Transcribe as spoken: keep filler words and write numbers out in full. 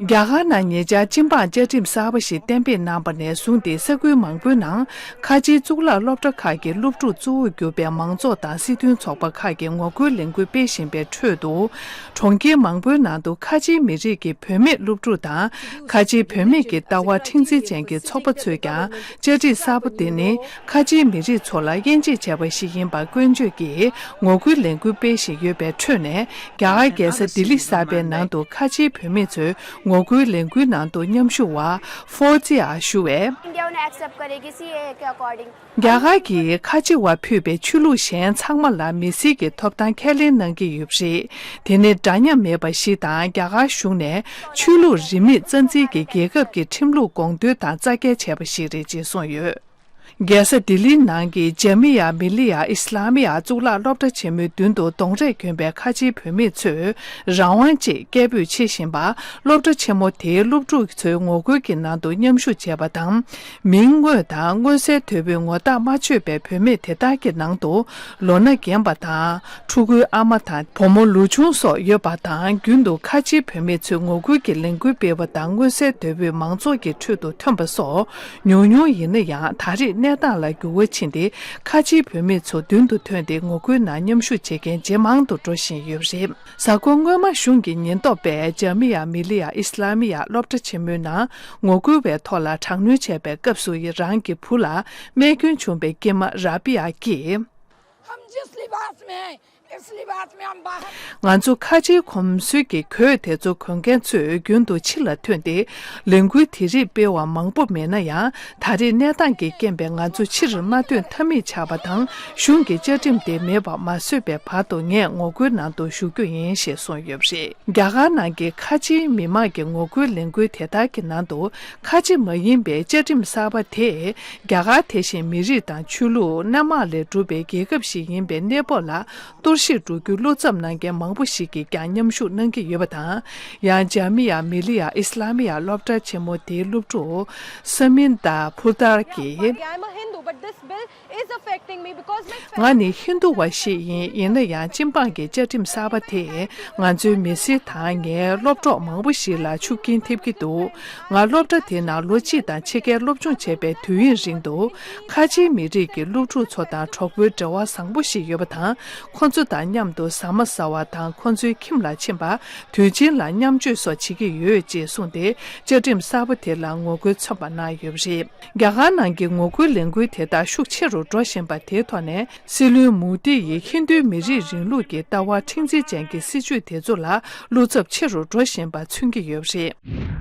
རྒྱ་གར་ནང་ཉེ་ཆར་སྤྱི་འབངས་བཅའ་ཁྲིམས་གསར་པ་ཞིག་གཏན་འབེབས་གནང་པ་ནས་བཟུང་སྟེ། ས་ཁུལ་མང་པོའི་ནང་ཁ་ཆེའི་གཙུག་ལག་སློབ་གྲྭ་ཁག་གི་སློབ་ཕྲུག་གཙོ་བོར་གྱུར་པའི་མང་ཚོགས་དང་སྲིད་དོན་ཚོགས་པ་ཁག་གིས་ངོ་རྒོལ་ལས་འགུལ་སྤེལ་བཞིན་པའི་ཁྲོད་དུ། གྲོང་ཁྱེར་མང་པོའི་ནང་དུ་ཁ་ཆེའི་མི་རིགས་ཀྱི་བུད་མེད་སློབ་ཕྲུག་དང་། ཁ་ཆེའི་བུད་མེད་ཀྱི་ལྟ་བ་མཁྲེགས་འཛིན་ཅན་གྱི་ཚོགས་པ་ཚོས་ཀྱང་བཅའ་ཁྲིམས་གསར་པ་དེ་ནི་ཁ་ཆེའི་མི་རིགས་ཚོ་ལ་དབྱེ་འབྱེད་བྱས་པ་ཞིག་ཡིན་པར་སྐྱོན་བརྗོད་ཀྱིས་ངོ་རྒོལ་ལས་འགུལ་སྤེལ་བཞིན་ཡོད་པའི་ཁྲོད་ནས། རྒྱ་གར་རྒྱལ་ས་ལྡི་ལི་གསར་པའི་ནང་དུ་ཁ་ཆེའི་བུད་མེད་ཚོས་ངོ་རྒོལ་ལས་འགུལ་ནང་དུ་མཉམ་ཞུགས་པ་ཧྥོ་ཙི་ཨ་ཞུ་བས། इंडिया उन्हें एक्सेप्ट करेगी सीएए के अकॉर्डिंग। རྒྱ་གར་གྱིས་ཁ་ཆེ་བ་ཕུད་པའི་ཆོས་ལུགས་གཞན་ཚང་མ་ལ་མི་སེར་གྱི་ཐོབ་ཐང་ཁས་ལེན་གནང་གི་ཡོད་པ་རེད། དེ་ནི་འདྲ་མཉམ་མེད་པ་ཞིག་དང་། རྒྱ་གར་གཞུང་ནས་ཆོས་ལུགས་རིས་མེད་རྩ་འཛིན་གྱིས་རྒྱལ་ཁབ་ཀྱི་ཁྲིམས་ལུགས་དགོངས་དོན་དང་རྩ་འགལ་བྱས་པ་ཞིག་རེད་ཅེས་གསུངས་ཡོད། རྒྱལ་ས་ལྡི་ལིའི་ནང་གི་ཇ་མི་ཡ་མི་ལི་ཡ་ཨི་སི་ལ་མི་ཡ་གཙུག་ལག་སློབ་གྲྭ་ཆེན་མོའི་མདུན་དུ་གདོང་རས་གྱོན་པའི་ཁ་ཆེའི་བུད་མེད་ཚོས་རང་དབང་ཅེས་སྐད་འབོད་བྱེད་བཞིན་པ། སློབ་གྲྭ་ཆེན་མོ་དེའི་སློབ་ཕྲུག་ཚོའི་ངོ་རྒོལ་གྱི་ནང་དུ་མཉམ་ཞུགས་བྱས་པ་དང་། མིང་དངོས་དང་མངོན་གསལ་དོད་པོའི་ངོ་རྟགས་མ་ཆོད་པའི་བུད་མེད་དེ་དག་གི་ནང་དུ། ལོ་ན་རྒན་པ་དང་། ཕྲུ་གུའི་ཨ་མ་དང་བུ་མོ་ལོ་ཆུང་སོགས་ཡོད་པ་དང་། རྒྱུན་དུ་ཁ་ཆེའི་བུད་མེད་ཚོས་ངོ་རྒོལ་གྱི་ལས་འགུལ་སྤེལ་བ་དང་། མངོན་གསལ་དོད་པོའི་མང་ཚོགས་ཀྱི་ཁྲོད་དུ་ཐོན་པ་སོགས་ཉུང་ཉུང་ཡིན་ན་ཡང་། ད་རེས་གནས་སྟངས་ལ་འགྱུར་བ་ཕྱིན་ཏེ། ཁ་ཆེའི་བུད་མེད་ཚོ་མདུན་དུ་ཐོན་ཏེ། ངོ་རྒོལ་ནང་མཉམ་ཞུགས་བྱེད་མཁན་ཇེ་མང་དུ་འགྲོ་བཞིན་ཡོད་པ་རེད། གཟའ་འཁོར་སྔོན་མ་གཞུང་གི་ཉེན་རྟོག་པས་ཇ་མི་ཡ་མི་ལི་ཡ་ཨི་སི་ལ་མི་ཡ་སློབ་གྲྭ་ཆེན་མོའི་ནང་ངོ་རྒོལ་བའི་ཐོག་ལ་དྲག་གནོན་བྱས་པའི་སྐབས་སུ། རང་གི་བུ་ལ་རྨས་སྐྱོན་བྱུང་བའི་སྐྱེས་མ་ར་པི་ཡ་གིས། हम जिस लिबास में हैं, इस लिबास में हम बाहर ང་ཚོ་ཁ་ཆེའི་གོམས་སྲོལ་གྱི་གོས་དེ་ཚོ་གོན་མཁན་ཚོས་རྒྱུན་དུ་ཕྱི་ལ་ཐོན་ཏེ། ལས་འགུལ་དེ་རིགས་སྤེལ་བ་མང་པོ་མེད་ན་ཡང་། ད་རེས་གནས་སྟངས་ཀྱི་རྐྱེན་པས་ང་ཚོ་ཕྱིར་མ་ཐོན་ཐབས་མེད་ཆགས་པ་དང་། གཞུང་གི་བཅའ་ཁྲིམས་དེ་མེད་པ་མ་བཟོས་པའི་བར་དུ་ངས་ངོ་རྒོལ་ནང་དུ་ཞུགས་རྒྱུ་ཡིན་ཞེས་གསུངས་ཡོད་པ་རེད། རྒྱ་གར་ནང་གི་ཁ་ཆེའི་མི་མང་གི་ངོ་རྒོལ་ལས་འགུལ་དེ་དག་གི་ནང་དུ། ཁ་ཆེ་མ་ཡིན་པའི་བཅའ་ཁྲིམས་གསར་པ་དེས། རྒྱ་གར་དེ་བཞིན་མི་རིགས་དང་ཆོས་ལུགས་སྣ་མང་ལས་གྲུབ་པའི་རྒྱལ་ཁབ་ཞིག་ཡིན་པའི་གནས་བབ་ལ་གཏོར་བཤིག་འགྲོ་རྒྱུའི་བློ་འཚབ་གནང་མཁན་མང་པོ་ཞིག་གིས་ཀྱང་མཉམ་ཞུགས་གནང་གི་ཡོད་པ་དང་། ཡང་ཇ་མི་ཡ་མི་ལི་ཡ་ཨི་སི་ལ་མི་ཡ་སློབ་གྲྭ་ཆེན་མོ་དེའི་སློབ་ཕྲུག་སྨིན་ད་ཕུར་དར་གྱིས། I am a Hindu, but this bill is affecting me because my ང་ནི་ཧིན་དུ་བ་ཞིག་ཡིན། ཡིན་ན་ཡང་། སྤྱི་འབངས་ཀྱི་བཅའ་ཁྲིམས་གསར་པ་དེས་ང་ཚོའི་མི་སེར་དང་། ངའི་སློབ་གྲོགས་མང་པོ་ཞིག་ལ་ཤུགས་རྐྱེན་ཐེབས་ཀྱི་འདུག་ང་སློབ་གྲྭ་དེ་ནང་ལོ་གཅིག་དང་ཕྱེད་ཀའི་སློབ་སྦྱོང་བྱས་པའི་དུས་ཡུན་རིང་དུ། ཁ་ཆེའི་མི་རིགས་ཀྱི་སློབ་ཕྲུག་ཚོ་དང་གྲོགས་པོའི་འབྲེལ་བ་བཟང་པོ་ཞིག་ཡོད་པ་དང་། ཁོ་ཚོ་དང་མཉམ་དུ་ཟ་མ་ཟ་བ་དང་། ཁོ་ཚོའི་ཁྱིམ་ལ་ཕྱིན་པ། དུས་ཆེན་ལ་མཉམ་སྤྱོད་སོགས་བྱེད་ཀྱི་ཡོད་ཅེས་གསུངས་ཏེ། བཅའ་ཁྲིམས་གསར་པ་དེ་ལ་ངོ་རྒོལ་མཚོན་པ་གནང་ཡོད་པ་རེད། རྒྱ་གར་ནང་གི་ངོ་རྒོལ་ལས་འགུལ་དེ་དག་ཤུགས་ཆེ་རུ་འགྲོ་བཞིན་པ་དེའི་ཐོག་ནས། སྲིད་བློན་མོ་དི་ཡིས་ཧིན་རྡུའི་མི་རིགས་རིང་ལུགས་ཀྱི་ལྟ་བ་མཁྲེགས་འཛིན་ཅན་གྱི་སྲིད་བྱུས་དེ་ཚོ་ལ་བློ་འཚབ་ཆེ་རུ་འགྲོ་བཞིན་པ་མཚོན་གྱི་ཡོད་པ་རེད།